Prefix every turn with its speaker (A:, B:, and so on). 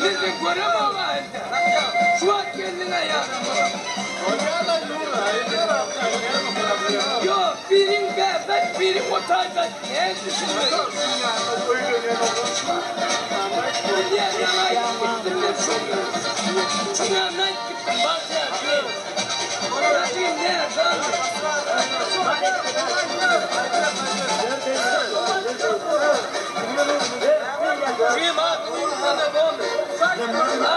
A: Senden göremok-a indi. Şu wagt geldiň-ä ýanyma. Ýok, biriň bäbek, biriň o taýda. Näme düşünmeli? Bilýän ýaňy aýdyp gitdim men şony. Şuny ýanyna aýdyp gitdim, Bagtyýar diýen. Näme näme?